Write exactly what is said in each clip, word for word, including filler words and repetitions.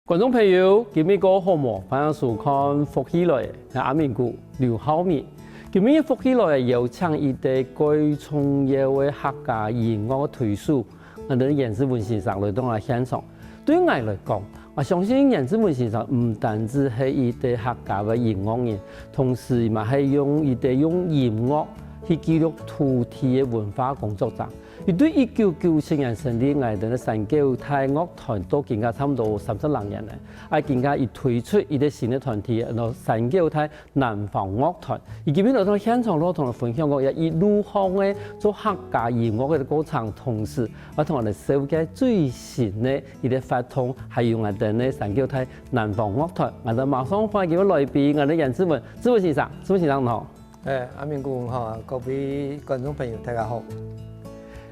觀眾朋友，今晡日過好無？歡迎收看《福氣來了》，𠊎阿明哥劉浩明。今晡日《福氣來了》邀請一個蓋重要个客家音樂个推手，𠊎等个顏志文先生來到𠊎現場。對𠊎來講，𠊎相信顏志文先生毋單止係一個客家个音樂人，同時嘛係用一個用音樂去記錄土地个文化工作者。 佢對一九九七年成立𠊎等个山狗大樂團到今下差毋多三十零年了。啊，今下佢推出一個新个團體，安到山狗大南方樂團。佢今晡日來到現場，來同𠊎分享講，佢一路項个做客家音樂个過程，同時，啊同𠊎等紹介最新个一個活動，還有𠊎等个山狗大南方樂團。𠊎等馬上歡迎佢个來賓，𠊎等顏志文，志文先生，志文先生你好。 欸，阿明哥好，各位觀眾朋友，大家好。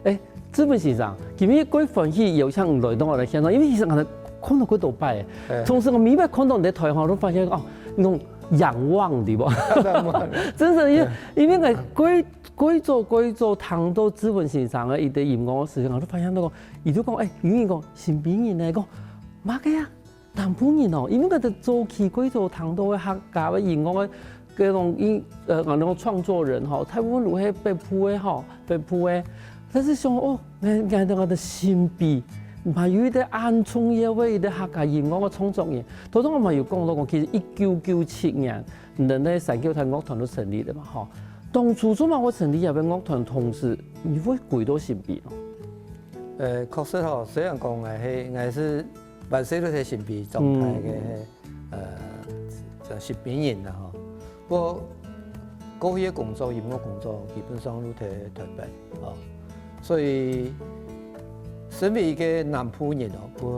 欸，志文先生，今晡日蓋歡喜邀請你來到𠊎等現場，因為其實𠊎等看到蓋多擺，欸，同時𠊎每擺看到你个台吼，都發現哦，那種仰望，對無？仰望。真的，因為因為𠊎蓋蓋早蓋早聽到志文先生个一個音樂个時間，𠊎都發現到講，佢就講，欸，有人講新北人呢，講麼个啊？ 南部人哦，因為𠊎等早期蓋早聽到个客家个音樂个，該種音，呃，𠊎等講創作人吼，大部分都係北部个吼，北部个。但是想哦，𠊎𠊎𠊎等新北，嘛有一個恁重要个一個客家音樂个創作人。頭先𠊎嘛有講到講，其實一九九七年，你等个山狗大樂團都成立了嘛吼。當初做麼个會成立這個樂團，同時你會歸到新北哦？呃，確實吼，雖然講𠊎係𠊎係 萬歲都在新北長大个，呃，新北人啦吼。不過過去个工作，音樂工作基本上都在台北哦，所以身為一個南部人哦，不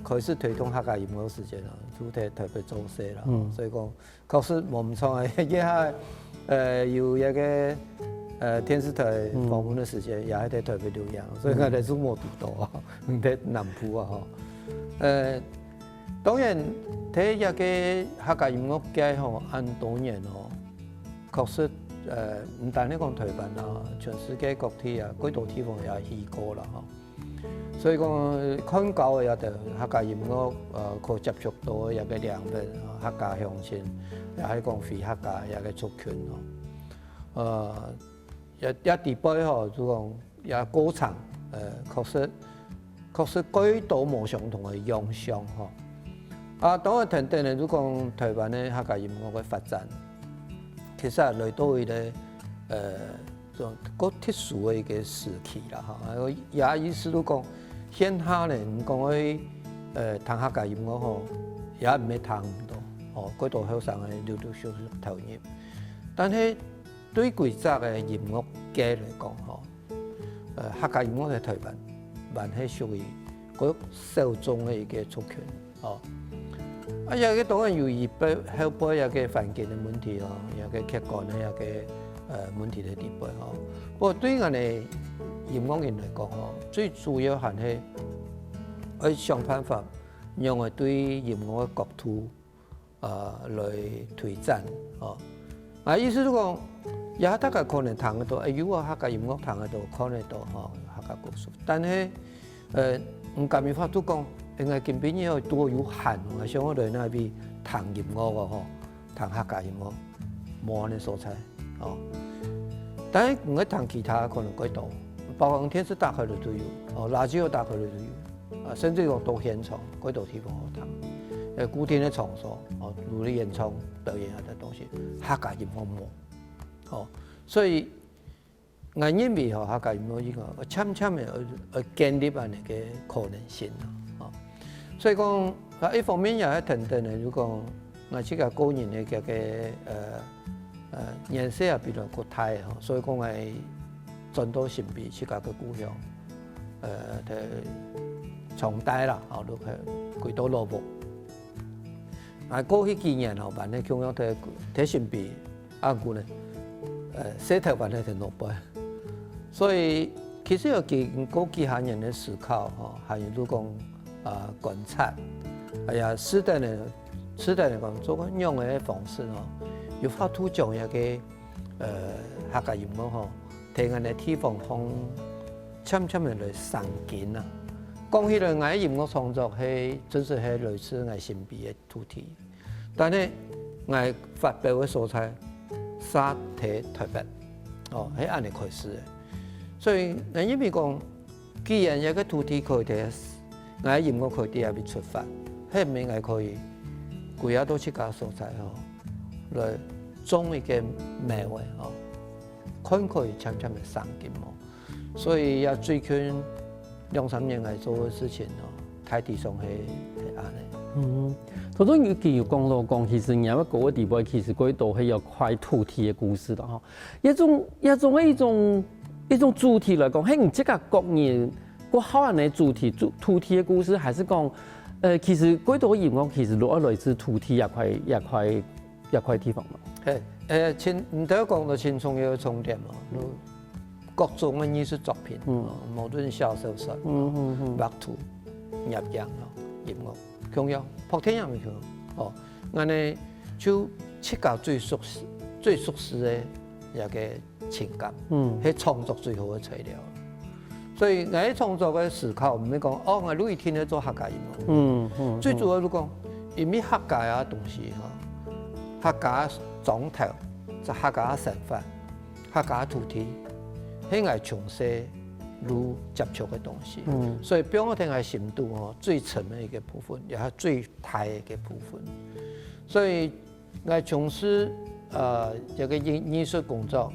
過開始推動客家音樂時間哦，都在台北做事啦。所以講 確實無毋著啊，這下呃有一個呃電視台訪問个時間，也係在台北錄影，所以𠊎等就無堵到啊，毋在南部啊吼。呃，當然，在這個客家音樂界吼，恁多年哦，確實呃，毋單係講台灣啊，全世界各地啊，幾多地方也去過啦吼。 所以講，看到个這兜客家音樂，呃，可接觸到个這個領域，客家鄉親，也係講非客家這個族群哦。呃，也也知背吼，就講這過程，呃，確實確實蓋多無相同个樣相吼。啊，當然等等呢，就講台灣个客家音樂个發展，其實來到一個，呃， 種較特殊个一個時期啦吼。也意思就講，現下呢，你講愛呃聽客家音樂吼，也毋係聽毋到，吼，蓋多後生个陸陸續續投入。但係對規隻个音樂界來講吼，呃，客家音樂在台灣，還係屬於較小眾个一個族群。 哦。啊，這個當然有佢背後背這個環境个問題哦，這個客觀个這個呃問題在裡背哦。不過對𠊎等音樂人來講哦，最主要還係愛想辦法，用个對音樂个角度，呃，來推展哦。啊，意思係講，也大家可能聽得到，哎，有啊，客家音樂聽得到，看得到吼，客家故事，但係 呃，毋敢有法度講，應該今晡日哦，多有閒哦，想要來哪位聽音樂哦吼，聽客家音樂，無恁个所在哦。但係你愛聽其他可能蓋多，包括電視打開來都有，哦，radio打開來都有，啊，甚至講到現場，蓋多地方好聽。呃，固定个場所，哦，如演唱、表演啊等東西，客家音樂無，哦，所以 𠊎認為吼，客家音樂應該漸漸个愛愛建立恁樣个可能性啦，吼。所以講，啊，一方面也係等等个，如果𠊎自家個人个這個呃呃年歲也比較較大吼，所以講𠊎轉到新北自家个故鄉，呃，在長大啦，吼，就係歸到老屋。啊，過去幾年吼，還係共樣在在新北 啊，故呢，呃，settle還係在老屋。所以其實有經過幾下年个思考吼，還有就講啊觀察，哎呀，試等呢，試等呢講做个仰般个方式吼，有法度將這個呃客家音樂吼，在𠊎等地方項 漸漸个來生根啊。講起來，𠊎个音樂創作係真實係來自𠊎身邊个土地，但係𠊎發表个所在，煞在台北，哦，係恁樣開始个。所以𠊎認為講，既然這个土地可以在，𠊎个音樂可以在這位出發，係毋係𠊎可以歸下到自家所在吼，來種一个苗仔吼，看可以漸漸个生根無？所以也最近兩三年來做个事情吼，大體上係係恁樣。嗯，頭先有佢有講到講，其實你个歌个底背其實過多係一塊土地个故事了哈。這種這種个一種一種主題來講，係你自家個人過好恁个主題，土土地个故事，還是講，呃，其實過多个音樂其實都愛來自土地這塊這塊這塊地方嘛。係，呃，親，你頭講到親重要个重點嘛，就各種个藝術作品，嗯嗯，無論寫小說、嗯嗯嗯，畫圖、攝影咯、音樂，共樣，拍電影乜共樣，哦，恁樣就自家最熟悉、最熟悉个一个情感，嗯係創作最好个材料。所以𠊎創作个思考，毋係講哦，𠊎錄一定愛做客家音樂。嗯嗯，最主要就講，因為客家个東西吼，客家庄頭，就客家生活，客家土地，係𠊎從細就接觸个東西。嗯所以放在𠊎心肚吼，最深个一个部分，也係最大个一个部分。所以 𠊎從事呃這个藝藝術工作，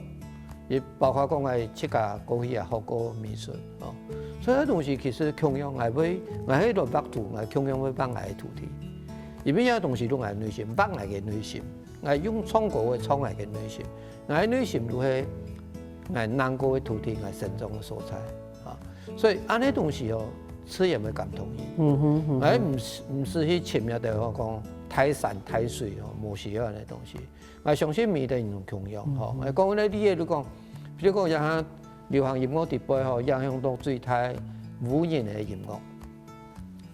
也包括講𠊎自家過去也學過美術哦。所以這東西其實共樣，𠊎會，𠊎係來畫圖，𠊎共樣會畫𠊎个土地。因為這東西都𠊎內心，畫𠊎个內心，𠊎用唱歌會唱𠊎个內心，𠊎个內心就係𠊎行過个土地，𠊎生長个所在啊。所以恁樣東西哦，自然會感動你。嗯哼嗯哼，𠊎毋使毋使去尋一个吼講大山大水吼，無需要恁樣東西。 𠊎相信每个人都共樣吼。𠊎講个例仔就講，比如講，像流行音樂底背吼，影響到最大，胡人个音樂。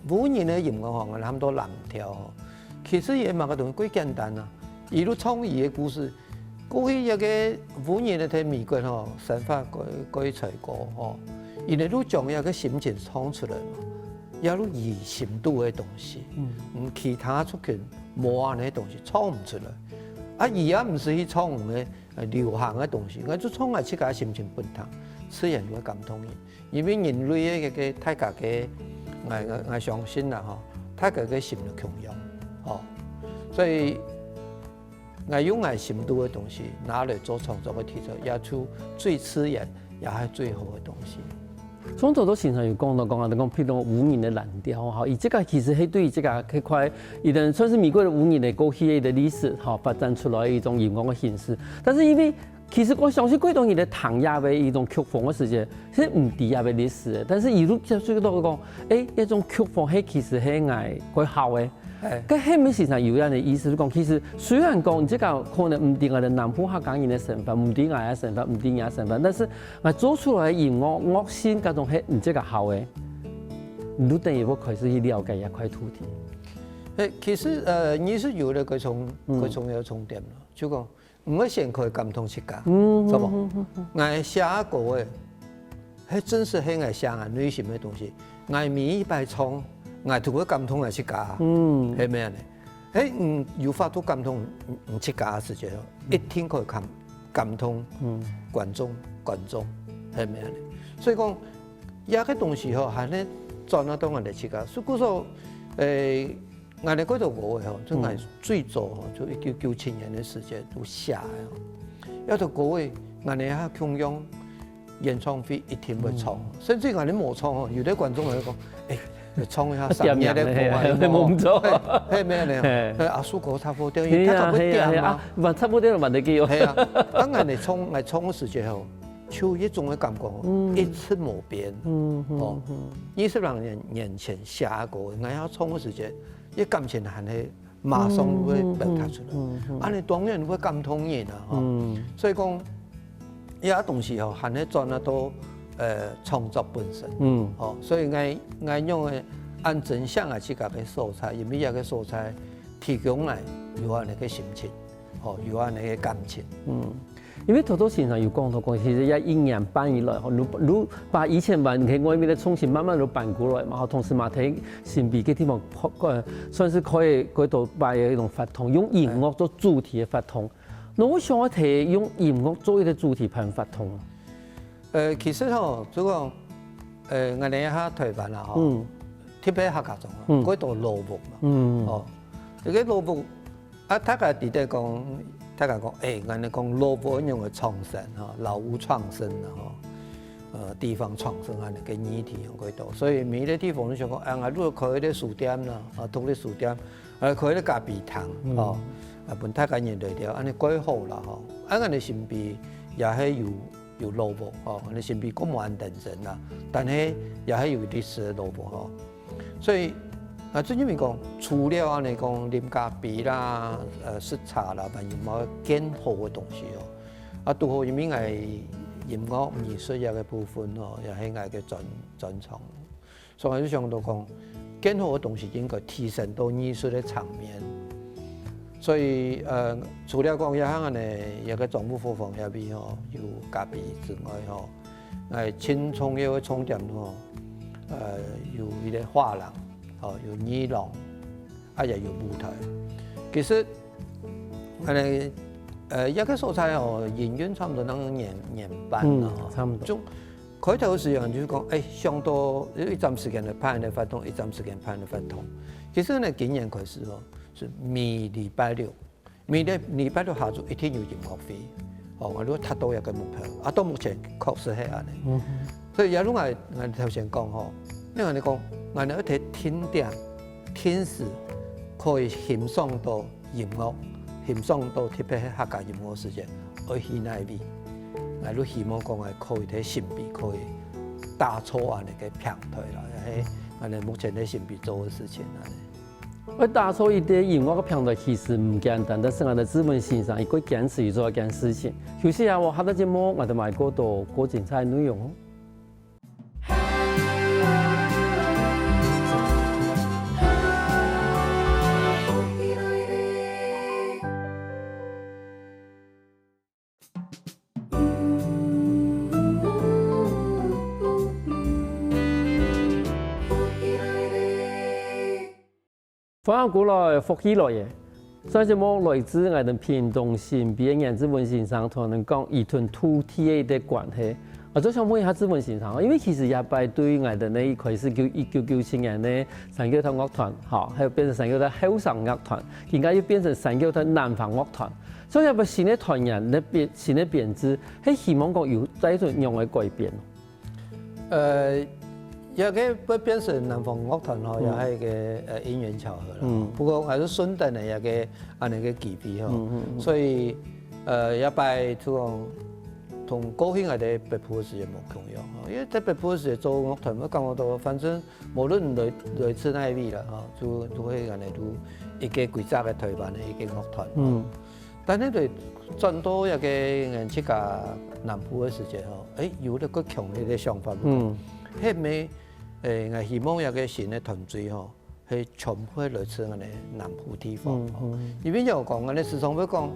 胡人个音樂吼，𠊎喊到藍調吼。其實也嘛个東西，蓋簡單啊。佢就唱佢个故事，過去一个胡人个在美國吼，生活過過在過吼，佢呢就將佢个心情唱出來嘛，也就佢心肚个東西。嗯，其他族群無恁个東西唱毋出來。 啊，佢也毋使去唱个呃流行个東西，𠊎就唱𠊎自家个心情分佢聽，自然就會感動人。因為人類个个大家个，𠊎𠊎𠊎相信啦吼，大家个心就共樣，吼。所以𠊎用𠊎心肚个東西拿來做創作个題材，也就最自然，也係最好个東西。 上頭都先生有講到講啊，講譬如講胡人个藍調哈，佢這个其實係對於這个這塊，佢等算是美國个胡人个過去个歷史哈，發展出來一種音樂个形式。但是因為其實𠊎相信，過多人在聽這个一種曲風个時節，係毋知這个歷史个。但是一路接觸到講，誒，這種曲風係其實係𠊎蓋好个。 哎，該係毋係先生有恁个意思，就講其實雖然講你這个可能毋知𠊎个南部客家人个身份，毋知𠊎个身份，毋知你个身份，但是𠊎做出來个音樂，樂性該種係你這个好个，你就等於會開始去了解這塊土地。哎，其實呃，你係有了个重嗯个重要重點咯，就講毋會先可以感動自家，嗯是無？𠊎寫歌个，係真實係𠊎寫𠊎內心个東西。𠊎每一擺唱，𠊎都會感動𠊎自家，嗯係毋係恁呢？係，嗯，有法度感動你自家个時節，一定可以感感動嗯觀眾，觀眾，係毋係恁呢？所以講，這个東西吼，還係轉到到𠊎自家。所以故所，誒， 𠊎个這條歌仔吼，就𠊎最早吼，就一九九七年个時節就寫个吼。這條歌仔，𠊎也共樣演唱會一定會唱，甚至𠊎無唱吼，有个觀眾來講，誒，唱一下三月个歌啊，點名个，嘿，無錯。係，係毋係恁呢？嘿係，阿叔哥差不多，因為大家會點嘛。係啊，還差不多還得叫。係啊，啊，𠊎唱，𠊎唱个時節吼，就一種个感覺吼，一直無變。嗯哦，二十零年年前寫个歌，𠊎要唱个時節，這感情還係馬上會表達出來。嗯嗯嗯啊，你當然會感動人啊，吼。嗯所以講，這東西吼，還係轉得到呃創作本身。嗯哦，所以𠊎𠊎用个按真相啊，自家个素材，因為這个素材提供來有恁个心情。哦，有恁樣个感情。嗯，因為頭頭先生有講到講，其實這一年半以來吼，你你把以前還在外面个重新慢慢都搬過來嘛，吼，同時嘛，在新北个地方，呃，算是可以可以到辦个一種活動，用音樂做主題个活動。那𠊎想愛在用音樂做一個主題辦活動。呃，其實吼，就講，呃，𠊎等下台灣啦吼，嗯，特別客家庄啊，嗯，過多老屋嘛，嗯，哦，這個老屋 啊，大家知得講，大家講，欸，𠊎等講老屋用个創生吼，老屋創生啊吼，呃，地方創生恁樣个議題用過多，所以每一個地方都想講，啊，𠊎如果開一個書店啦，啊，獨立書店，啊，開一個咖啡廳，嗯，吼，啊，分大家人來尞，恁樣蓋好啦吼。啊，𠊎等新北也係有有老屋吼，𠊎等新北過無恁等真啦，但係也係有歷史个老屋吼。 所以，啊，最近講，除了恁樣講啉咖啡啦，呃，食茶啦，還有麼个建築个東西哦。啊，拄好因為𠊎音樂藝術這個部分哦，也係𠊎个專專長，所以𠊎就想到講，建築个東西應該提升到藝術个層面。所以，呃，除了講這項呢，這個總務伙房這位吼，有咖啡之外吼， 𠊎盡重要个重點吼，呃，有一個畫廊，吼，有藝廊，啊也有舞台。其實，恁樣，呃，這個所在吼，營運差不多能年年半啦，嗯，吼。差不多。就開頭个時間就係講，欸，想到一站時間來辦个活動，一站時間辦个活動。其實呢，今年開始吼，係每禮拜六 每個禮拜六下晝一定有音樂會，哦，𠊎就達到一個目標，啊，到目前確實係恁樣。嗯哼。所以也如𠊎𠊎頭先講吼，因為你講，𠊎等愛在定點、定時可以欣賞到音樂，欣賞到特別係客家音樂時間，愛去哪位？𠊎就希望講，𠊎可以在新北可以打造恁樣个平台啦，係𠊎等目前在新北做个事情啊。 愛打造一個音樂个平台，其實毋簡單，但是𠊎等志文先生佢過堅持去做一件事情。休息下，𠊎下個節目，𠊎等還過多過精彩个內容哦。 歡迎過來，福氣來了！上節目來自𠊎等屏東新北个顏志文先生同𠊎等講佢同土地个一個關係。啊，就想問一下志文先生，因為其實這擺對𠊎等呢一開始就一九九七年呢三角台樂團，吼，還有變成三角台後生樂團，今下又變成三角台南方樂團。 所以這擺新个團員，該變新个編制，係希望講有帶出仰般个改變？呃，這個會變成南方樂團吼，嗯。也係一個呃因緣巧合啦。嗯。不過還係順等个一個恁樣个機會吼。嗯，嗯，嗯。所以呃，這擺就講同過去𠊎在北部个時節無共樣吼，因為在北部个時節做樂團，𠊎感覺到反正無論來來自哪位啦吼，就就會恁樣就一個規隻个台灣个一個樂團。嗯。 但係對轉到這個自家南部个時節吼，欸，有一個強烈个想法，嗯。係毋係，欸，𠊎希望這個新个團隊吼，係全部係來自𠊎等南部地方吼。嗯，嗯。因為有講，𠊎等時常會講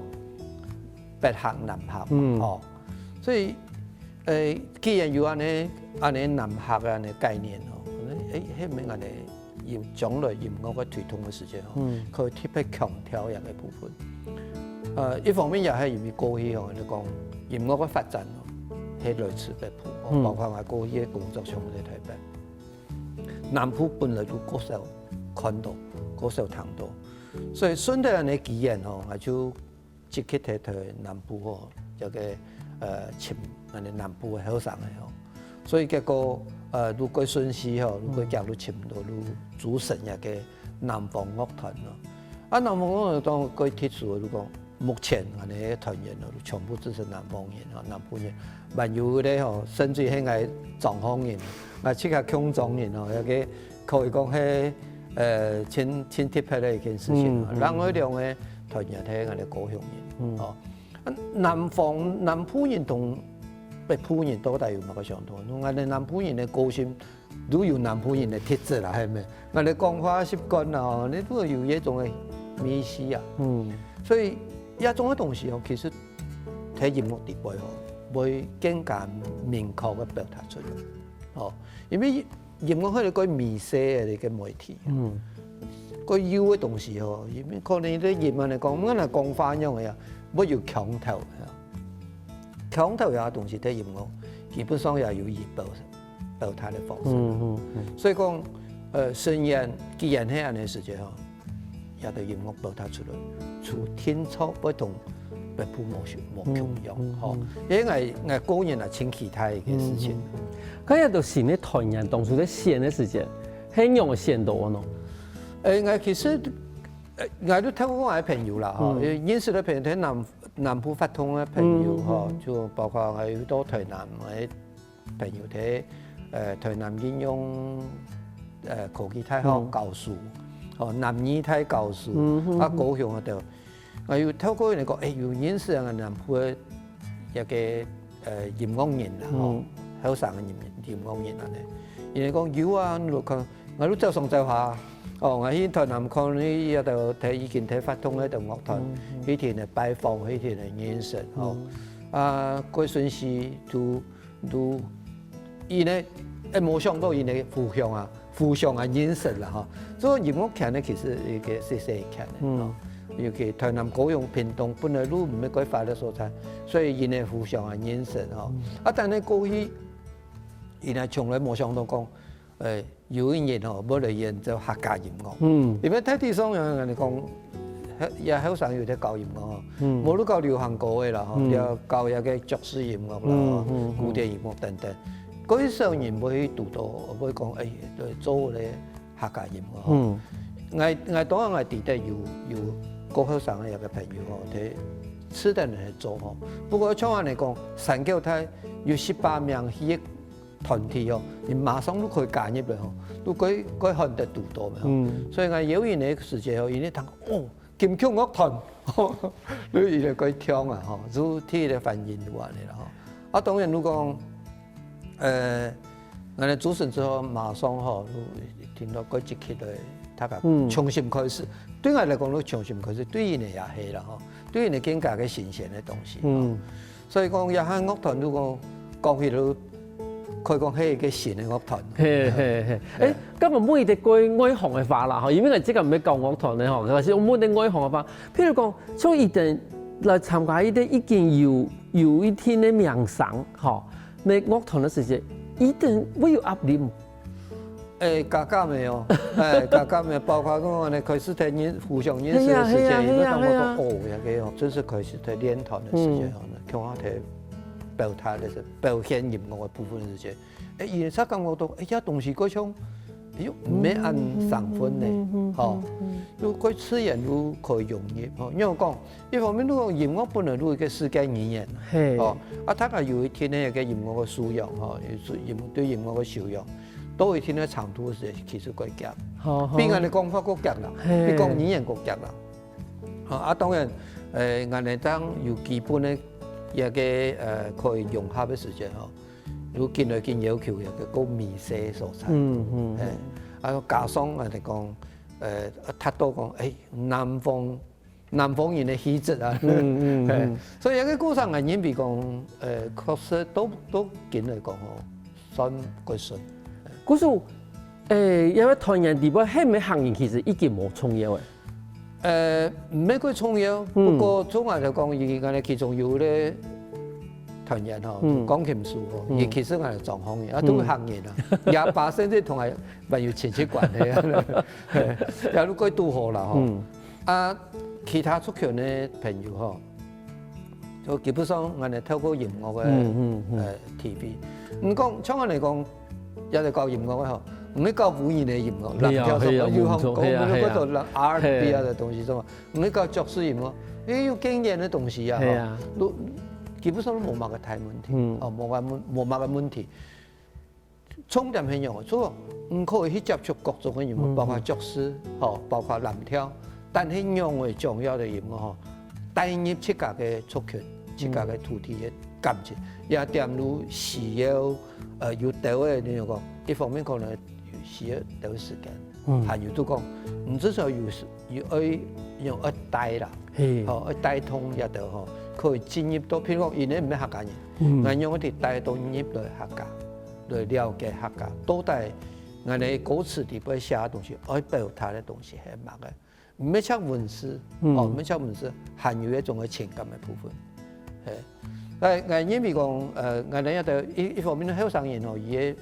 北客南客嘛，嗯。吼。所以，欸，既然有恁樣恁樣南客个恁樣概念吼，欸，係毋係𠊎等 有將來音樂个推動个時節吼，嗯。可以特別強調這個部分。呃，一方面也係因為過去吼，你講音樂个發展吼，係來自北部，哦，嗯。包括𠊎過去个工作全部在台北。南部本來就較少看到，較少聽到，所以順著恁樣个機緣吼，𠊎就 積極在台南部吼，這個呃尋𠊎等南部个後生个吼。所以結果呃，愈過順序吼，愈過遽愈尋到，愈組成這個南方樂團咯。啊，南方樂團當然較特殊个，就講目前𠊎等个團員咯，全部都係南方人吼，南部人，還有个吼，甚至係𠊎彰化人，𠊎自家共彰人吼，這個可以講係呃盡盡特別个一件事情啊。嗯，嗯。另外兩個 團員係𠊎等高雄人，嗯。哦。啊，南方南部人同北部人到底有麼个相同？𠊎等南部人个個性都有南部人个特質啦，係無？𠊎等講話習慣啦，吼，你都有這種个味緒啊。嗯。所以，這種个東西哦，其實在音樂底背哦，會更加明確个表達出來。哦，因為音樂係一個微細个一個媒體，嗯，个有个東西哦，因為可能你个音樂來講，𠊎來講話樣个呀，會有腔調呀，腔調呀東西在音樂基本上也有一表表達个方式。嗯嗯嗯。所以講，呃，聲音既然係恁个時節哦， 也對音樂表達出來，就定著會同別部無相無共樣，嗯嗯吼。嗯。因為𠊎𠊎個人啊，盡期待一個事情。嗯嗯。該這兜新个團員當初在選个時節，係仰會選著呢？誒，𠊎其實，誒，𠊎都透過𠊎个朋友啦，吼，嗯。因為認識个朋友，在南南部活動个朋友，嗯嗯嗯。吼，就包括𠊎有到台南，誒， 朋友在，呃，台南應用，呃，科技大學教書，哦，南藝大教書，啊，高雄个，𠊎有透過佢等講，誒，有認識啊，南部个一個，呃，音樂人啦，吼，後生个音音樂人恁呢。佢等講有啊，你就看，𠊎就走上走下，哦，𠊎去台南看，佢也都在已經在發動个樂團，去聽个拜訪，去聽个認識，吼，啊，過順序就 就，佢呢，誒，無想到佢呢互相啊，互相啊認識啦吼。所以音樂圈呢，其實一個細細圈个吼，尤其台南、高雄、屏東本來就毋係蓋發達个所在，所以佢呢互相啊認識吼。啊，但係過去，佢呢從來無想到講，誒， 有一日吼，會來演奏客家音樂。嗯。因為大體上啊，𠊎等講，後也後生有在搞音樂吼，無就搞流行歌个啦吼，也搞一個爵士音樂啦，古典音樂等等。較少人會去堵著，會講，誒，來做這客家音樂吼。嗯。𠊎𠊎當然𠊎知得有有較後生个一個朋友吼，在試等人去做吼。不過像恁呢講，三個月有十八名去 團體哦，你馬上就可以加入了吼，就可以可以喊得堵著嘛吼。嗯。所以𠊎邀請个時節吼，因為聽哦，金曲樂團，就一個可以聽啊吼，就第一個反應就恁呢啦吼。啊，當然如果，呃，𠊎等主持之後，馬上吼，就聽到該一期个，大家重新開始。對𠊎來講，就重新開始，對佢等也係啦吼，對佢等更加个新鮮个東西。嗯。 所以講，這下樂團如果講起來，可以講係一個新个樂團。嘿嘿嘿，誒，該𠊎問一個較外行个話啦吼，因為𠊎自家毋係搞樂團个吼，但是𠊎問一個外行个話，譬如講，像佢等來參加一個已經有有一定个名聲吼，該樂團个時節，佢等會有壓力無？ 誒，加減个哦，誒，加減个，包括講恁呢開始在認互相認識个時間，係啊，係啊，係啊，係啊。佢會感覺到，哦，這個哦，正式開始在練團个時間哦，共下在表達个表現音樂个部分个時間，誒，佢會感覺到，誒，這東西好像，誒，又毋係恁生份呢，吼，又較自然又可以融入，吼。因為講，一方面，你講音樂本來就係一個世界語言，係。吼，啊，大家有一定个一個音樂个素養，吼，有素音對音樂个修養。 到一定个程度个時，其實較遽，好，好。比𠊎等講話較遽啦，嘿。比講語言較遽啦。啊，啊，當然，誒，𠊎等當有基本个一個，呃，可以融合个時間吼，有緊來緊要求一個較微細个所在。嗯，嗯，嘿，嗯。啊，加上𠊎等講，呃，達到講，誒，南方 南方人个氣質啊。嗯，嗯，嘿，嗯。所以這個故事𠊎認為講，呃，確實都都緊來講吼，算較順。故事，誒，這個團員底背，係毋係客語其實已經無重要誒？呃，毋係較重要，嗯。不過總來講，佢𠊎等其中有个團員吼，嗯。鋼琴手吼，嗯。佢其實𠊎等莊項人，啊，都係客人啊，嗯。也本身就同𠊎還有親戚關係啊，嘿，也都較堵好啦吼。嗯。 啊，其他族群个朋友吼，就基本上𠊎等透過音樂个，嗯，嗯，嗯。呃，體會。毋過像𠊎等講，也係搞音樂个吼，毋係搞烏人个音樂，係啊，藍調什麼，係啊，有好，無錯，係啊，係啊。有好多R and B啊个東西，什麼，毋係搞爵士音樂，誒，有經典个東西啊，係啊。吼，都基本上都無麼个大問題，嗯。哦，無麼个問，無麼个問題。 重點係仰仔，就講你可以去接觸各種个音樂，嗯。包括爵士，吼，包括藍調，但係仰仔將這兜音樂吼，帶入自家个族群、自家个土地个感情，嗯。這點就需要，呃，有兜个，你講，一方面可能需要兜時間。還有就講，毋係說有時有愛用愛帶啦，吼，愛帶動這兜吼，可以進入到，譬如講，因為毋係客家人，𠊎用愛去帶到入來客家，來了解客家，到底𠊎个歌詞裡背寫个東西，愛表達个東西係麼个。 毋係淨文字，哦，毋係淨文字，還有一種个情感个部分。係，𠊎𠊎認為講，呃，𠊎等這兜一一方面後生人哦，佢个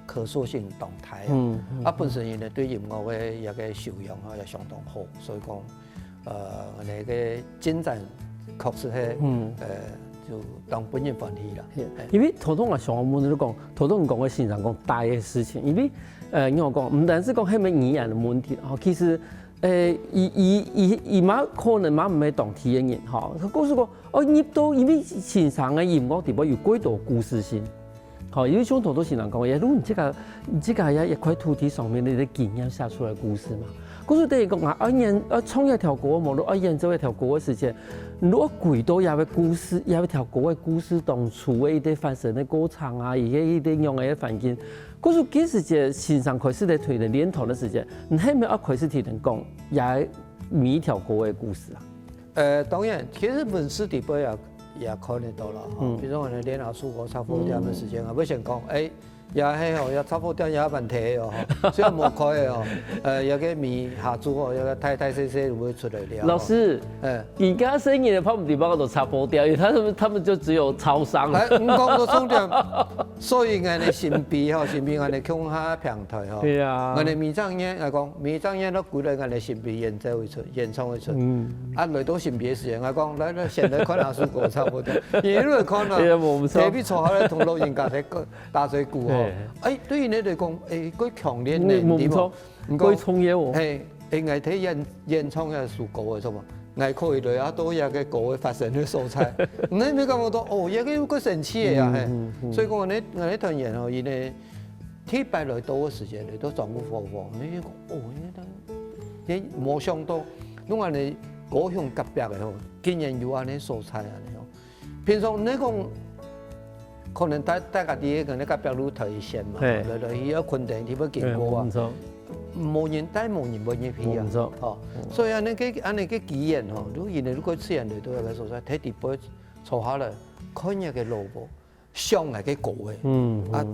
可塑性當大啊，啊本身佢呢對音樂个一個修養吼也相當好，所以講，呃，𠊎等个進展確實係，呃，就當分人歡喜啦。因為頭頭𠊎想問你講，頭頭你講个先生講大个事情，因為呃，你講毋單止講係毋係語言个問題，吼，其實 誒，佢佢佢佢嘛可能嘛毋係當地个人吼，故所講，哦，入到因為先生个音樂裡背有幾多故事性，吼，因為像頭頭先生講，誒，如果你自家你自家也一塊土地上面个經驗寫出來个故事嘛，故所等於講啊，愛演愛唱一條歌，無論愛演奏一條歌个時間，你愛歸到這个故事，這條歌个故事當初个一個發生个過程啊，一個一個樣个環境， 故所該時節先生開始在推人練團个時節，你係毋係愛開始聽人講這每一條歌个故事啊？呃，當然，其實文字裡背也也看得到啦，吼。比如講，𠊎等練阿叔哥雜貨店个時間啊，會先講，誒，也係吼，也雜貨店也蠻大哦，吼，雖然無開个哦，呃，有個米下注哦，有個大大細細就會出來了。老師，誒， 而家生意个，他們地方都差不多，因為他們他們就只有超商。哎，毋講到重點，所以𠊎等新埤吼，新埤𠊎等共下平台吼，對啊，𠊎等每隻月來講，每隻月都歸來𠊎等新埤演奏一出，演唱一出。嗯，啊，來到新埤个時間，𠊎講來來，先來看阿叔哥差不多，因為來看啊，對啊，無錯，特別坐下來同老人家在講打嘴鼓吼，哎，對於你來講，哎，較強烈呢，無錯，毋過，較重要哦，嘿，哎，𠊎聽演演唱一首歌个時候， 𠊎可以來啊，到這個歌个發生个所在，你會感覺到哦，這個有個神奇个呀，嘿。所以講呢，𠊎个團員吼，佢呢，第一擺來到个時間呢，都狀如火火，你講哦，這無想到，攏恁呢高雄隔壁个吼，竟然有恁呢所在恁呢吼。 平常你講，可能大大家知个，可能隔壁路頭一線嘛，嘿，來來去到墾丁，去要經過啊，嘿，無錯，無人帶，無人會入去啊，無錯，哦，所以恁呢个恁呢个機緣吼，如果因為如果自然來到該个所在，特地會坐下來看一個蘿蔔，想該个歌个，嗯，啊，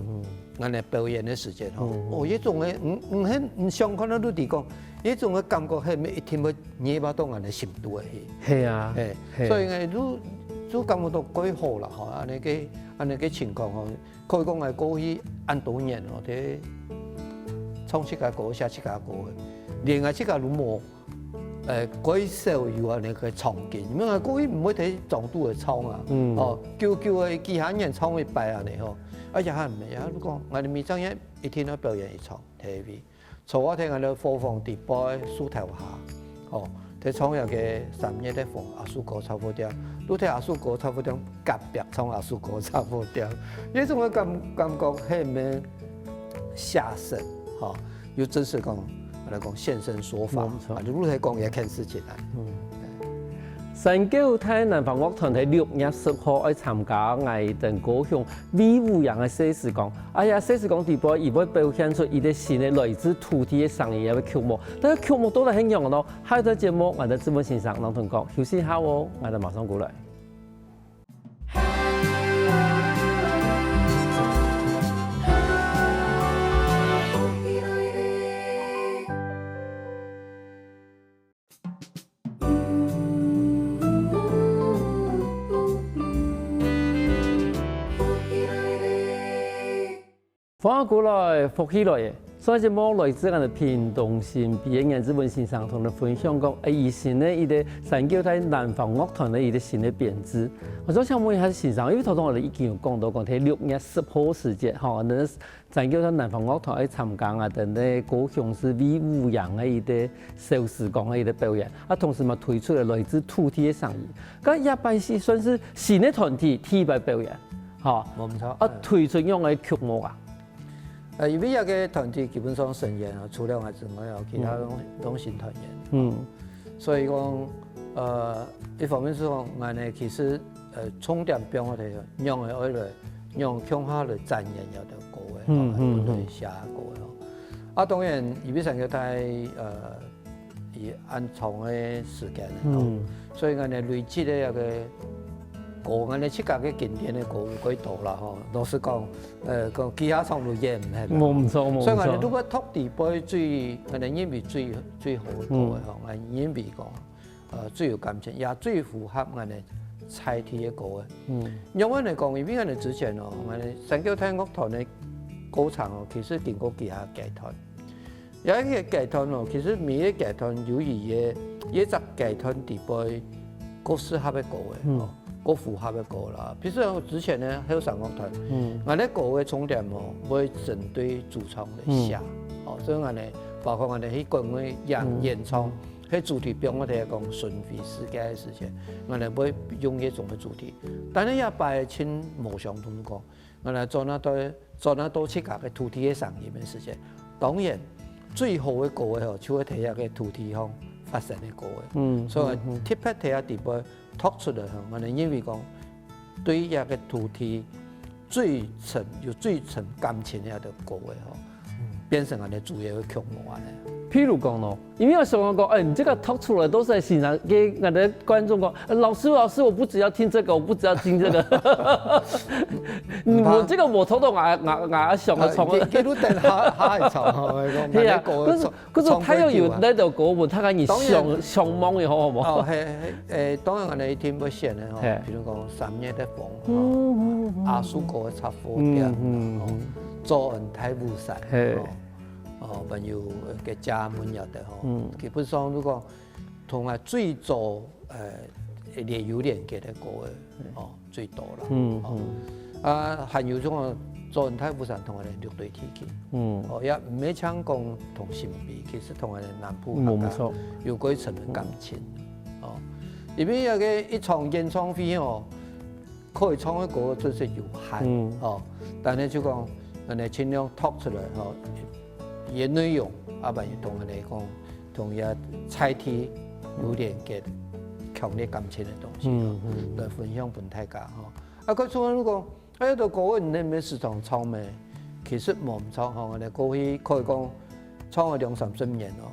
恁呢表演个時間吼，哦，這種个，毋毋係毋想看到你講， 這種个感覺係毋係一定會入到𠊎个心肚个去。係啊，嘿，嘿，所以呢，就就感覺到蓋好啦吼，恁呢个恁呢个情況吼，可以講𠊎過去恁多年吼，在唱自家歌、寫自家歌个，連𠊎自家都無，呃，蓋少有恁呢个場景，因為𠊎過去毋會在莊肚个唱啊，嗯，哦，久久个幾下年唱一擺恁呢吼，而且還毋係啊，如果𠊎个每隻月一定愛表演一場，T V。 坐啊在𠊎个伙房底背樹頭下，吼，在唱這個三月个風，阿叔哥雜貨店，就在阿叔哥雜貨店隔壁唱阿叔哥雜貨店，這種个感感覺係毋係寫實，吼，又真實講，來講現身說法，無錯，啊，就在講這件事情啊。嗯。山狗大南方樂團在六月十號愛參加𠊎等高雄衛武營个細時光， 哎呀，細時光底背，佢會表現出佢个新个來自土地个聲音个曲目。但係曲目到底係仰呢？下一段節目，𠊎等志文先生摎同講，休息一下哦，𠊎等馬上過來。 歡迎過來，福氣來了！上一節目來自𠊎等屏東新埤个顏志文先生同𠊎等分享講，誒，佢新个一個山狗大南方樂團个一個新个編制。𠊎想請問一下先生，因為頭先𠊎等已經有講到講，在六月十號時節，吼，𠊎等 山狗大南方樂團愛參加𠊎等个高雄市衛武營个一個小時光个一個表演，啊，同時嘛推出了來自土地个聲音。該這擺係算係新个團體第一擺表演，吼，無毋著，啊，嗯。推出仰个曲目啊？呃，因為這個團體基本上成員啊，除了𠊎之外哦，其他攏，嗯。攏新團員。嗯。所以講，呃，一方面係講，𠊎呢，其實 呃，重點放在仰會愛來，仰共下來展演這條歌个，嗯，吼，嗯，嗯。來寫歌个，吼。啊，當然，因為三腳隊，呃，佢恁長个時間，嗯，所以𠊎等累積个一個歌，𠊎等自家个經典个歌有幾多啦吼。老實講，呃，講幾下場都演毋忒啦。無毋著，無毋著。所以𠊎等如果top底背最，𠊎等認為最最好个歌个吼，𠊎認為講，呃，最有感情，也最符合𠊎等在地个歌个。嗯，仰般來講，因為𠊎等之前哦，𠊎等三腳隊樂團个過程哦，其實經過幾下階段。 有一個階段哦，其實每一個階段有佢个，一隻階段底背，較適合个歌个，嗯，哦，較符合个歌啦。比如說之前个後生樂團，嗯，𠊎等歌个重點哦，會針對主唱來寫，嗯，哦，所以𠊎等包括𠊎等去國外演，嗯，演唱，嗯，該主題比如講巡迴世界个時節，𠊎等會用該種个主題，但係也擺盡無相同个歌。 𠊎等轉啊到轉啊到自家个土地个聲音个時節，當然最好个歌个吼，就係在該个土地上發生个歌个。嗯，所以，嗯，嗯，特別在該地方讀出來吼，𠊎等認為講，對該个土地最深有最深感情个歌个吼，變成𠊎等主要个曲目恁呢。譬如講咯， 因為𠊎想講，哎，你這個讀出來都係先生，給𠊎等觀眾講，呃，老師，老師，我不只要聽這個，我不只要聽這個。嗯，我這個無讀到𠊎，𠊎，𠊎想个唱。呃，你，你等下，下一場吼，𠊎講，係啊，𠊎講可是，可是他又有那首歌，我他跟你當然。想，想望的，好不好？哦，嘿，嘿，誒，當然，𠊎等一定會選的吼，嘿。比如講《三月的風》吼，嗯，嗯，嗯。《阿叔哥的雜貨店》，嗯，嗯，吼，嗯。《早安大武山》，嘿。吼。 哦，還有，呃，該家門也得吼。嗯。基本上，如果同𠊎最早，呃，連有連結个歌个，哦，最多啦。嗯，哦。嗯。啊，還有種啊，早安大武山同𠊎等六堆地區。嗯。哦，也毋係淨講同新埤，其實同𠊎等南部客家，嗯，無錯。有過一層个感情。嗯。哦，因為該个一場演唱會哦， 可以唱个歌真係有限，嗯。吼。但係就講，𠊎等盡量讀出來，吼，佢个內容，啊，還有同𠊎等講，同佢个在地有連結、強烈感情个東西，嗯，吼，嗯。來分享分大家，吼。啊，佢像如果，哎，這歌你毋係時常唱咩？其實無毋著，吼，𠊎等過去可以講唱了兩三十年咯。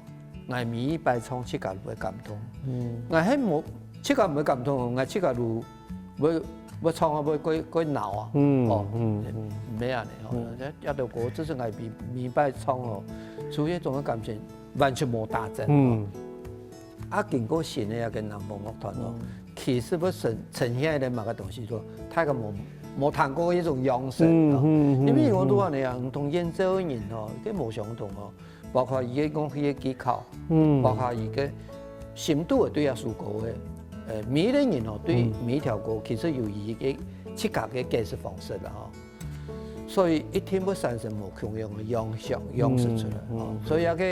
𠊎每一擺唱自家都會感動。嗯。𠊎係無，自家毋會感動哦，𠊎自家都會，會唱啊，會，會，會惱啊。嗯，哦，嗯，嗯。毋係恁呢，哦，嗯。這，這條歌，這係𠊎每，每擺唱哦，出現這種个感情，完全無打折。嗯。啊，經過新个一個南方樂團哦，嗯。其實會呈，呈現个麼个東西，說，大家無，無聽過一種樣式，嗯，哦。嗯，嗯，因為我都話你啊，嗯。同演奏个人哦，佢無相同哦。 包括佢个樂器个技巧，嗯。包括佢个深度个對這首歌个，呃，每一個人哦，對嗯。每一條歌其實有佢个自家个解釋方式啦吼。所以一定會產生無共樣个樣式，樣式出來，嗯，吼。嗯。所以這個，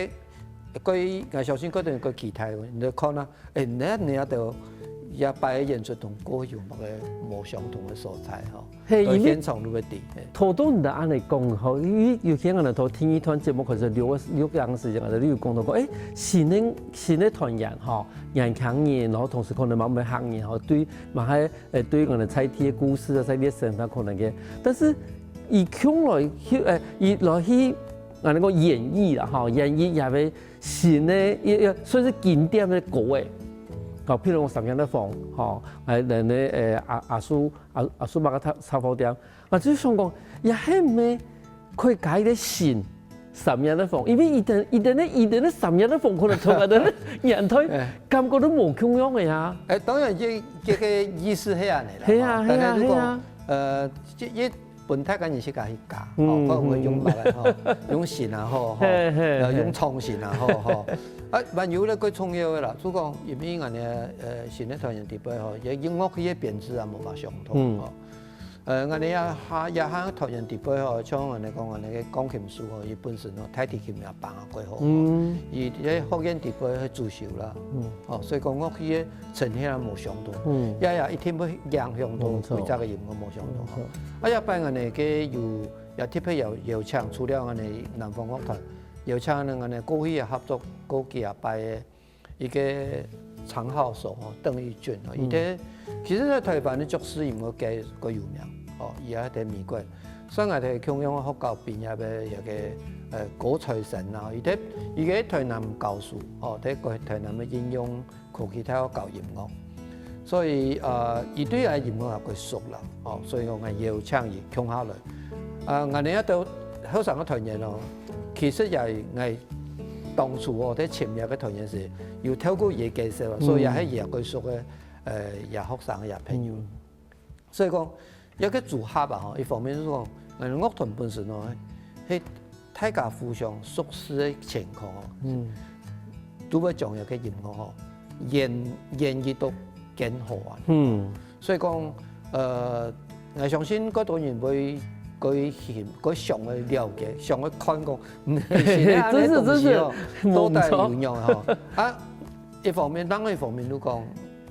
各位，𠊎相信各位有個期待，你就看啊，誒，你，你這兜，這擺个演出同過去有麼个無相同个所在吼。 係，因為在現場都會知，係。頭先你恁樣講吼，因為有些人頭第一段節目開始錄，錄音時間，你有講到講，誒，新个，新个團員吼，年輕人，然後同時可能嘛，客人吼，對，嘛還，誒，對可能在地个故事啊，在地个生活可能个，但是佢共來去，誒，佢來去，恁樣講演繹啦，吼，演繹也會新个，也，也算是經典个歌誒。好，譬如講《三月的風》，吼，誒，人个，誒，阿，阿叔，阿，阿叔伯个雜，雜貨店， 𠊎就想講，也係毋係可以加一個新三月的風，因為佢等，佢等个，佢等个三月的風可能同𠊎等个年代哎。感覺都無共樣个呀。哎，當然這，這個意思係恁樣啦，係啊，吼，但係如果，係啊，係啊。呃，這，這本來个人自家去加，嗯，吼，包括用麼个，嗯。吼，用新啊，吼，吼，嘿，嘿，呃，嘿。用創新啊，吼，吼。啊，還有咧，最重要个啦，就講，因為𠊎个，呃，新个團員底背吼，也音樂佢个編制啊，無法相同，嗯。吼。 呃，𠊎等這下，這下團員底背吼，像𠊎等講，𠊎等个鋼琴手吼，佢本身吼，大提琴也挷啊過好吼。嗯。佢這學院底背係主修啦。嗯。哦，所以講樂器个呈現也無相同。嗯。也，也一定會影響到無錯。規隻个音樂無相同吼。無錯。啊，這擺𠊎等个有，也特別邀，邀請，除了𠊎等南方樂團，邀請𠊎等過去也合作過幾下擺个 一個長號手吼，鄧玉俊吼，嗯。佢在，其實在台灣个爵士音樂界較有名，吼，佢也在美國。所以𠊎在共樣學校畢業个一個，呃，高材生啊，佢在，佢在台南教書，哦，在台南个應用科技大學教音樂。所以，呃，佢對𠊎音樂也較熟啦，哦，所以講𠊎邀請佢共下來。啊，𠊎等這兜後生个團員哦，其實也𠊎當初哦，在簽約个團員時，有透過佢个介紹啊，所以也係佢較熟个，呃，也學生也朋友。所以講，這个組合啊，吼，一方面係講，嗯，樂團本身哦，係大家互相熟識个情況哦，嗯，都會將這个音樂吼，演，演繹到更好啊。嗯，所以講，呃，𠊎相信較多人會，會去，會想去了解，想去看講，嗯，現在這个東西哦，真是，真是，到底有用吼？啊，一方面，另外一方面，就講，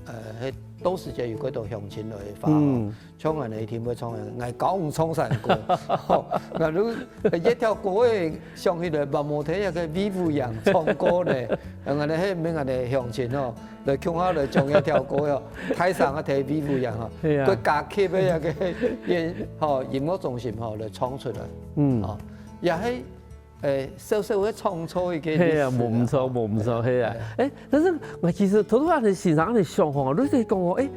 呃，係到時節有較多鄉親來訪哦。嗯。 像恁呢一定會唱个，𠊎教你唱山歌，吼，𠊎就一條歌仔想起來，還無聽該个魏武營唱過呢。𠊎等係毋係𠊎等鄉親吼，來共下來唱一條歌仔，大聲个聽魏武營吼，係啊。佢加級个該个音，吼，音樂中心吼來唱出來，嗯，吼，也係 欸，小小个創作一个歷史啊。係啊，無毋著，無毋著，係啊。欸，但是𠊎其實頭頭恁呢先生恁呢想吼，你係講吼，欸，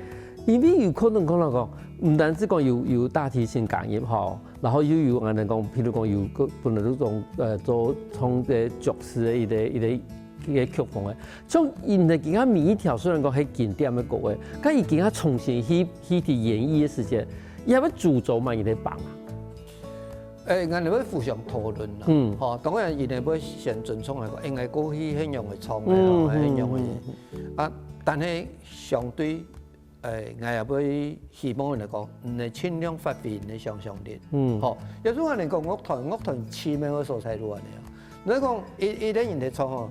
因為有可能講來講，毋單止講有，有大提琴加入吼，然後又有恁呢講，譬如講有个本來這種，呃，做唱這爵士个一个，一个，一个曲風个，像佢等今下每一條雖然講係經典个歌仔，但佢今下重新去，去演繹个時節，也愛主軸嘛，佢个幫啊。 欸，𠊎等會互相討論啦。嗯。吼，當然，佢等會先尊重來講，欸，𠊎過去係仰仔唱个，嗯，吼，係仰仔。嗯，嗯，嗯。啊，但係相對，欸，𠊎也會希望人講，你盡量發揮你个想像力。嗯。吼，有時候人講樂團，樂團奇妙个所在就恁呢啊。你講，一，一个人在唱吼，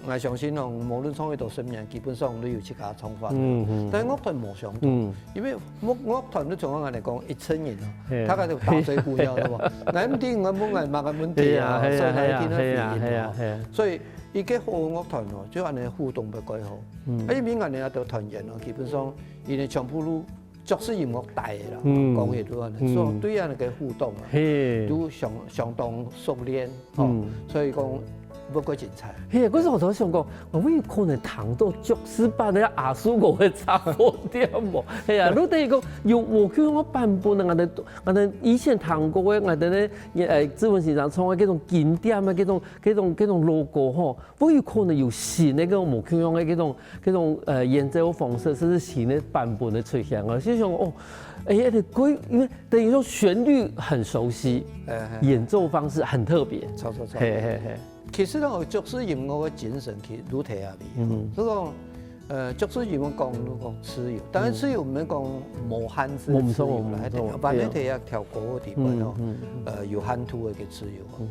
𠊎相信哦，無論唱幾多十年，基本上都有自家个唱法。嗯，嗯。但係樂團無相同，嗯。因為樂，樂團你像𠊎來講，一群人哦，係。大家就打嘴鼓一樣，對無？𠊎毋知𠊎問𠊎麼个問題啊，係啊，所以𠊎一定要回應啊。係啊，係啊，係啊。所以一个好个樂團哦，就恁呢互動會較好。嗯。啊，因為𠊎等這兜團員哦，基本上，佢等全部都 爵士音樂帶个啦，嗯。講起來，嗯。所以對恁呢个互動啊，係。都相，相當熟練，吼，嗯。所以講，不過精彩。係，可是𠊎頭想講，𠊎有可能聽到爵士版个阿叔我會差不多無？係啊，你等於講有無共樣个版本啊，𠊎等，𠊎等以前聽過个，𠊎等呢，欸，志文先生唱个這種經典个這種，這種，這種老歌吼， 會有可能有新个這種無共樣个這種，這種，呃，演奏方式，甚至新个版本个出現。𠊎就想，哦，欸，欸，對，因為等於說旋律很熟悉，欸，欸。演奏方式很特別。著，著，著。係，係，係。其實呢，爵士音樂个精神其實都在該位。嗯。所以講，呃，爵士音樂講，就講自由，當然自由毋係講無限制个自由啦，無錯，無錯，無錯，反正在該條歌个地方哦，嗯，嗯，嗯。呃，有限度个一个自由哦。嗯。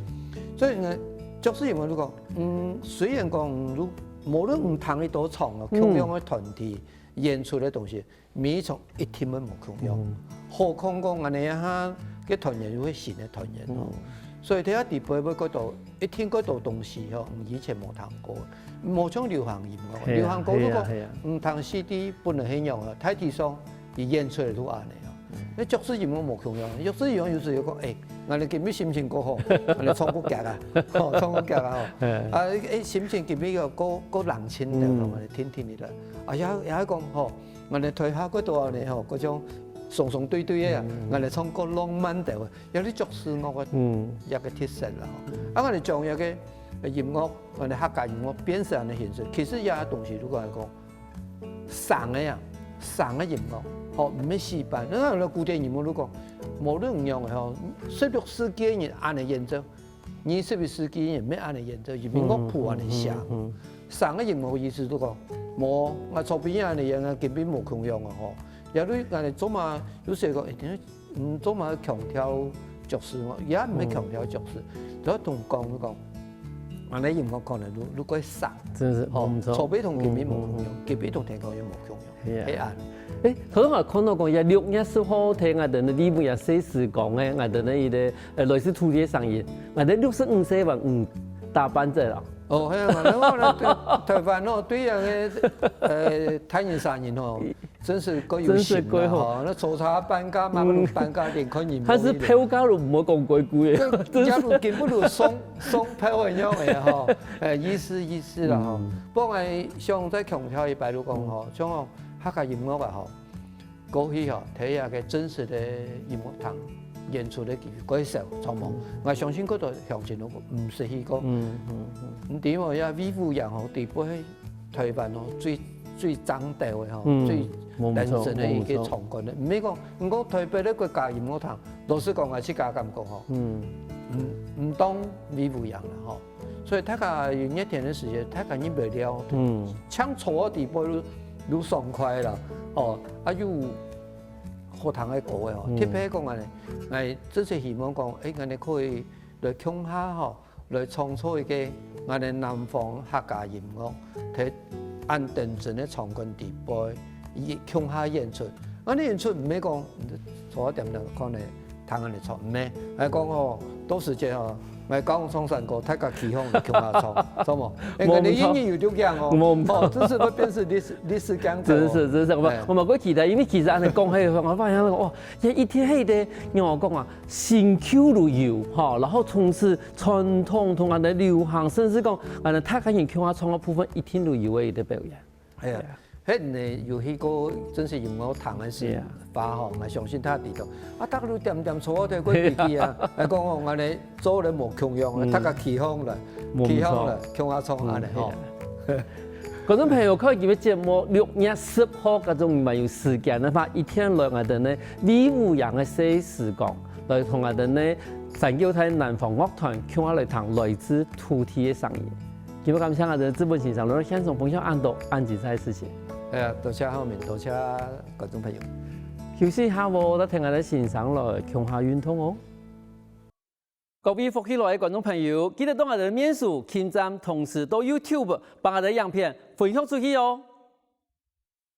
所以呢，爵士音樂就講， 嗯，雖然講，如，無論你聽幾多場哦，嗯。共樣个團體演出个東西，每一場一定會無共樣。嗯。何況講恁呢一下，个團員又係新个團員哦。嗯。所以，大家在該位會覺得，一定較多東西吼，嗯，以前無聽過，無像流行音樂。係啊，流行歌如果，係啊，係啊。嗯，聽C D本來係樣个，大體上，佢演出來就恁呢啊。 該爵士音樂無共樣，爵士音樂有時有講，欸，𠊎等今日心情較好，𠊎等唱較遽啊，吼，唱較遽啊，吼。嗯。啊，欸，心情今日个較，較冷清个，嗯。𠊎等聽聽个啦。啊，也，也講吼，𠊎等台下較多恁呢吼，該種嗖嗖對對个啊，嗯。𠊎等唱較浪漫个，有啲爵士樂个，嗯。一个特色啦，吼。啊，𠊎等將一个音樂，𠊎等客家音樂變成恁呢形式，其實這東西如果來講， 生个啊，生个音樂，吼，毋係死板。你看古典音樂就講，無論仰仔吼，十六世紀个人恁呢演奏，二十一世紀个人乜恁呢演奏，因為樂譜恁呢寫。嗯，嗯，嗯，嗯。生个音樂意思就講，無，𠊎昨晡日恁呢演，今晡日無共樣啊吼。也對𠊎等做嘛，有時講，欸， 嗯，做麼个強調爵士哦？也毋係強調爵士，嗯。就係同講，就講，恁呢音樂可能愈，愈過生。真係，吼，無錯。昨晡同今晡無共樣，嗯，嗯，嗯。今晡同聽講又無共樣，係啊。係恁。欸，頭先𠊎看到講，也六月十號聽𠊎等个李文也細時講个，𠊎等个一个，呃，來自土地个聲音，𠊎等六十五歲還毋打半折啊。哦，係啊，𠊎等，𠊎等對台灣哦，對恁呢，呃，大人小人哦，真係過有心啦，真係過好。吼，該坐車半價、馬路半價，連看人無去了。佢係票價都毋好講幾貴个，真係。這都根本就送，送票个樣个吼，欸，意思，意思啦吼。嗯。不過𠊎想再強調一擺就講吼，嗯。像吼，客家音樂啊吼，過去吼，在這个正式个音樂堂演出个機會較少，著無？嗯。𠊎相信好多鄉親都毋識去過。嗯，嗯，嗯。你知無？這魏武營吼，底背 臺灣哦，最，最正統个吼，嗯，最，無毋著，單純个一个場館个。無毋著。毋係講，毋過臺北个國家音樂堂，老實講，𠊎自家感覺吼，嗯。毋，毋當魏武營啦吼。所以大家有熱天个時節，大家入來尞，嗯。像坐个地方都，都爽快啦，哦，啊又好聽个歌个吼，嗯。特別講恁呢，𠊎真係希望講，欸，𠊎等可以來共下吼， 來創造一个𠊎等南方客家音樂，在恁單純个場館底背，佢共下演出。恁呢演出毋係講坐在點點看呢，聽恁呢唱，毋係，𠊎講吼，到時節吼，𠊎教唱山歌，大家起哄來共下唱，著無？欸，𠊎等音樂有力量哦，無毋著。哦，真係會變成歷史，歷史講者哦。真係，真係，𠊎，欸。𠊎嘛過期待，因為其實恁呢講起，𠊎發現講，哇，這一定係一个，仰般講啊，新舊都有，吼，然後同時 傳統同𠊎等流行，甚至講𠊎等大家人共下唱个部分，一定都有个一个表演。哎呀，係啊。該你有去過正式音樂堂个時，係啊。話吼，𠊎相信大家知道。啊，大家都恬恬坐在該地方啊，來講哦，𠊎等做人無共樣啊，嗯。大家起哄了，無毋著。起哄了，共下唱恁呢吼。嗯，係啊。觀眾朋友，看今日節目，六月十號，假使你還有時間个話，一定來𠊎等呢，魏武營个細時光，來同𠊎等呢， 三九大南方樂團，共下來聽來自土地个聲音。今日感謝𠊎等志文先生來現場分享恁多恁精彩个事情。哎呀，多謝浩明，多謝觀眾朋友。休息一下哦，再聽𠊎等先生來共下運動哦。各位福氣來个觀眾朋友，記得到𠊎等面書、網站，同時到YouTube，幫𠊎等影片分享出去哦。